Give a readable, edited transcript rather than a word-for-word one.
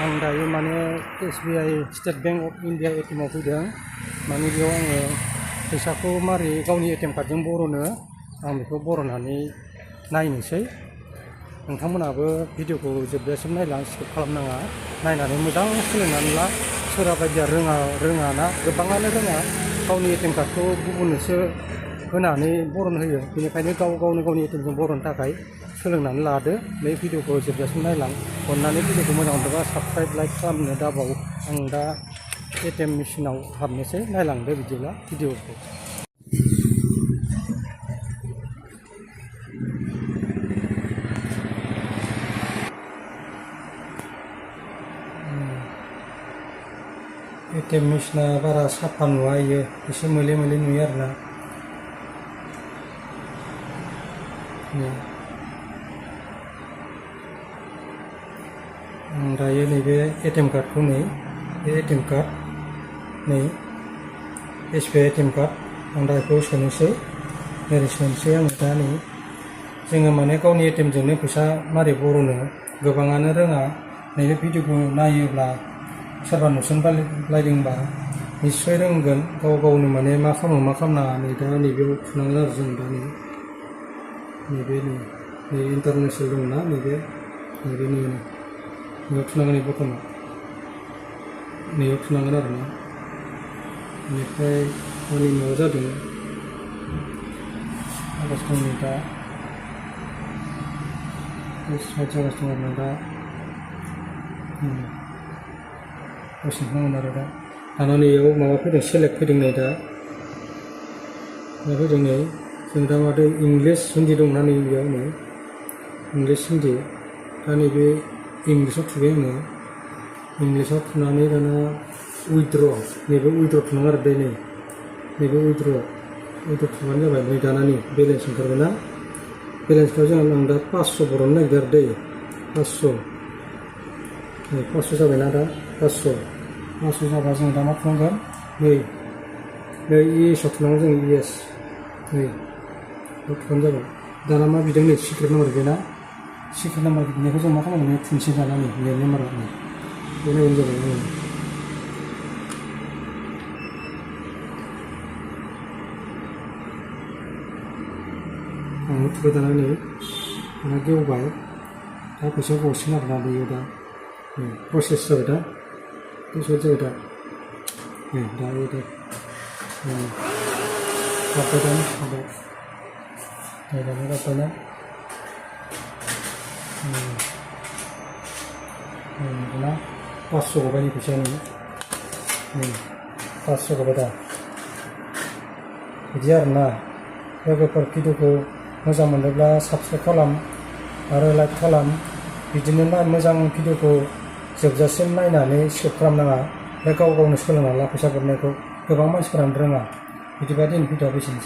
आं दायो माने SBI State Bank of India एटिएमाव फैदों। माने बेयाव आङो फैसाखौ मारै गावनि एटिएम कार्डजों बर'नो आं बेखौ बर'नानै नायनोसै। नोंथांमोनाबो भिडिअखौ जोबजासिम नायलां, स्किप खालामनाङा। नायनानै मोजां सोलोंनानै ला। सोरबा बायदिया रोङा ना, गोबाङानो रोङा, गावनि एटिएम कार्डखौ गुबुननोसो होनानै बर'न होयो। बेनिखायनो गावनो गावनि एटिएमजों बर'नो थाखाय सोलोंनानै लादो। बे भिडिअखौ जोबजासिम नायलां। अननानै भिडिअखौ मोजां मोनदोंबा साबस्क्राइब, लाइक खालामनो दाबाव। आं दा एटिएम मेसिनाव हाबनोसै, नायलांदो बिदिब्ला भिडिअखौ। एटिएम मेसिना बारा साफा नुवा, इयो एसे मोले मोले नुयो आरोना। आं दायो नैबे एटिएम कार्डखौ बे ATM card SBI ATM card आं दा बेखौ सोनोसै। ओरै सोनोसै आङो दा जोङो माने गावनि एटिएमजोंनो फैसा मारै बर'नो गोबाङानो रोङा। नैबे भिडिअखौ नायोब्ला सोरबा नुसनलायदोंबा निस्सय रोंगोन। गावनो माने मा खालामनाङा दा नैबेयाव थुनांगोन आरो जों दा नैबे इन्टारनेसनेल दंना, नैबेयाव थुनांगोन, बटनाव नैयाव थुनांगोन आरो ना। बेनिफ्राय आंनि माबा जादों आगष्टनि दा स्टार्ट जागासिनो दं आरो दा दसेनो नांगोन आरो दाना नैयाव माबा फैदों, सेलेक्ट फैदों नै दा मा फैदों नै जों दा माथो इंलिस हिन्दी दंना नै बेयाव इंलिस हिन्दी। दा नैबे इंलिसाव थुबाय आङो। इंलिसाव थुनानै दाना नैबे उइद्र' थुनांगौ आरो नैबे उइद्र' थुबानो जाबाय। नै दाना बेलेन्स ओंखारबाय ना। बेलेन्सखौ आं दा 500 बर'नो नागिरदों आरो 500 जाबायना दा 500 जाबा जों दा मा थुनांगोन, नै ES-आव थुनांगोन जों ES, थुबानो जाबाय। दाना मा बिदों नै सिक्रेट नाम्बार बेना, सिक्रेट नाम्बार बिनायखौ जों मा खालामगोन, थुनोसै दाना नेट नाम्बारा बे नायबानो जाबाय। आं थुबाय दाना गेवबाय। दा फैसा गसिगोन आरो ना बेयो दा प्रसेस जाबाय। दा प्रसेस जाबाय दा गाबबायना दाना 500 गबाय नै फैसाया 500 गबाय दा बिदि आरोना। लोगोफोर भिडिअखौ मोजां मोनोब्ला साबस्क्राइब खालाम आरो लाइक खालाम। बिदिनो मोजां भिडिअखौ जोबजासिम नायनानै स्किप खालामनाङा। गावनो सोलोंना ला फैसा बरनायखौ। गोबां मानसिफोरानो रोङा। बिदिबा दिनै भिडिअआ बेसेनोसै।